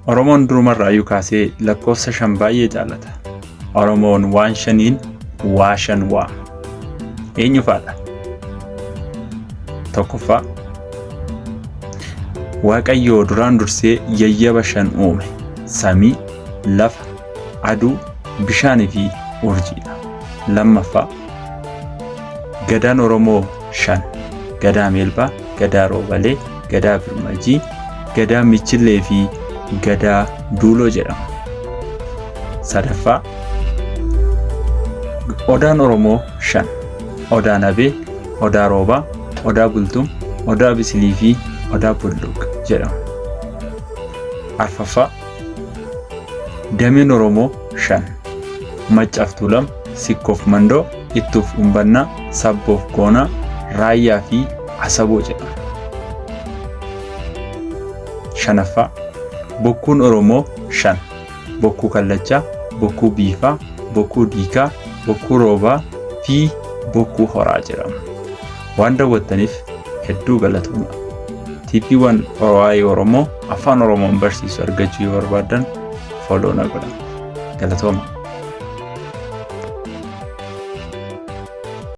Oromoon durumarraayyuu kaasee lakkoofsa 5 baay'ee jaallata. Oromoon waan shaniin waa shan waama. Eenyu faadha? Tokkoffaa, Waaqayyoo duraan dursee yayyaba shan uume. Samii, lafa, aduu, bishaanii fi urjiidha. Lammaffaa, Gadaan Oromoo shan. Gadaa Meelbaa, Gadaa Roobalee, Gadaa Birmajii, Gadaa Michillee fi Gadaa Duuloo jedhama. Sadaffaa, Odaan Oromoo shan. Odaa Nabee, Odaa Roobaa, Odaa Bultum, Odaa Bisilii fi Odaa Bulluq jedhama. Arfaffaa, Dameen Oromoo 5. Maccaaf Tuulama, Sikkoof Mandoo, Ittuuf Umbannaa, Sabboof Goonaa, Raayyaa fi Asaboo jedhama. Shanaffaa, Bokkuun Oromoo 5. Bokkuu Kallachaa, Bokkuu Biifaa, Bokkuu Diikaa, Bokkuu Roobaa fi Bokkuu Horaa jedhama. Waan daawwattaniif hedduu galatoomaa. Tiippiiwwan waa'ee Oromoo afaan Oromoon barsiisu argachuu yoo barbaaddan follow na godhaa. Galatooma.